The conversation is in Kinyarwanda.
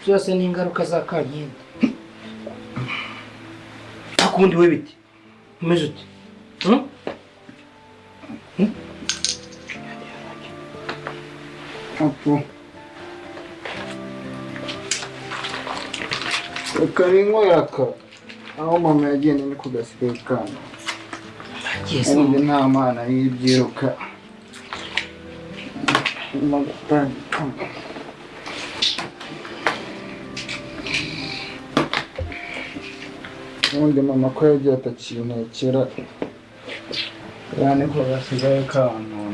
Byose ni ingaruka za Kankindi. Akundi we bite? Umeze ute? Apo. Reka aho mama yagiye ni kugasigaye kana. Ubundi nta mana y'ibyiruka. Ubundi mama ko yagiye atakintekera yani ko gasigaye kana.